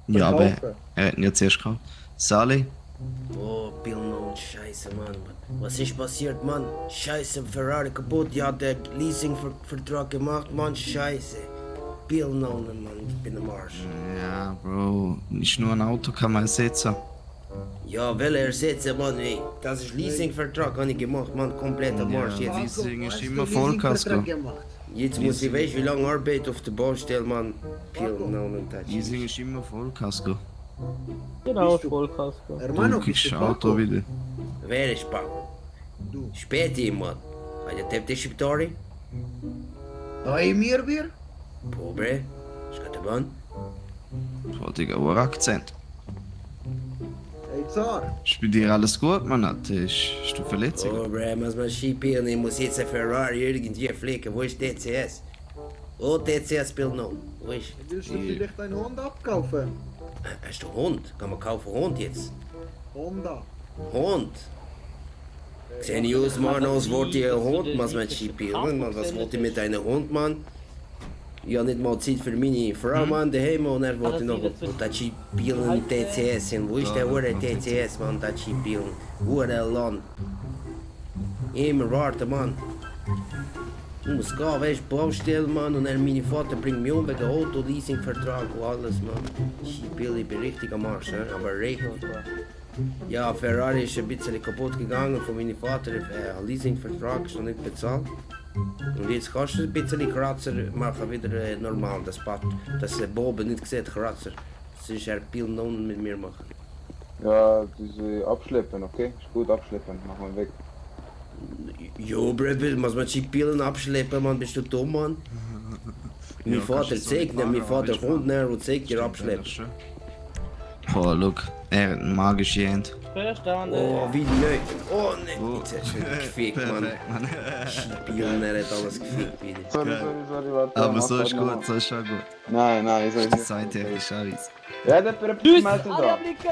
Ja, aber Verkaufen. er hat ihn ja zuerst gekauft. Sally? Oh, Pilno, scheiße, Mann. Was ist passiert, Mann? Scheiße, Ferrari kaputt. Ja, der Leasingvertrag gemacht, Mann, scheiße. Pilno, Mann, ich bin am Arsch. Ja, Bro, nicht nur ein Auto kann man ersetzen. Ja, will er ersetzen, Mann, ey. Das ist Leasingvertrag, habe ich gemacht, Mann, komplett am Arsch jetzt. Leasing ist Hast du immer Leasingvertrag Vollkasko. gemacht? Jetzt muss ich, weißt wie lange Arbeit auf der Baustelle, Mann. Pilno und das. Leasing ist immer Vollkasko. Genau, Bist du- Vollkasko. Hermano, Du bist kriegst du das Auto Paco? wieder. Wer ist Paco? Du. Spetim, Mann. Hat er tappt die Schiptori? Da mir weer? Pobre. Schat der Mann. Voll, Digga, hoher Akzent. Hey, Zar. Ist bei dir alles gut, Mann? Hast du Verletzungen? Pobre, muss man schieben. Ich muss jetzt ein Ferrari irgendwie flicken. Wo ist TCS? Oh, TCS Pilno. Wo ist? Willst du vielleicht einen Honda abkaufen? Hast du Hund? Kann man kaufen Hund jetzt? Honda. Hund? Sehe ich aus, Mann, als wollte ich einen Hund, muss man schieben. Was wollte ich mit einem Hund, Mann? Ich habe nicht mal Zeit für meine Frau, Mann, daheim und er wollte noch das Spielen TCS. Und wo ist der Hure TCS, Mann, das Spielen? Hure Land. Immer warten, Mann. Ich muss gehen, weißt du, Baustelle, Mann, und dann mein Vater bringt mich um wegen Auto-Leasing-Vertrag und alles, Mann. Spiel, ich bin richtig am Arsch, ne? Aber richtig. Ja, Ferrari ist ein bisschen kaputt gegangen von meinem Vater. Der Leasingvertrag ist noch nicht bezahlt. Und jetzt kannst du ein bisschen Kratzer machen, wieder normal. Das passt. Dass der Boben nicht sieht, Kratzer. Das ist ein Pilnon mit mir machen. Ja, diese abschleppen, okay? Ist gut abschleppen, machen wir weg. Jo, Bruder, muss man die Pillen abschleppen, Mann? Bist du dumm, Mann? Mein Vater zeigt dir, mein Vater kommt näher und zeigt dir abschleppen. Oh, look, er hat eine magische Hand. Verstanden. Oh, wie neu. Oh, ne. Oh. Jetzt hast du wieder gefickt, Mann. Perfekt, Mann. Pillen, er hat alles gefickt wieder. Sorry, warte. Aber mach so grad ist nochmal. gut, so ist schon gut. Nein, so ist Das es. ist ein technischer Scheiß. Ja, der per Tschüss, Schmelzen alle da. Blicke.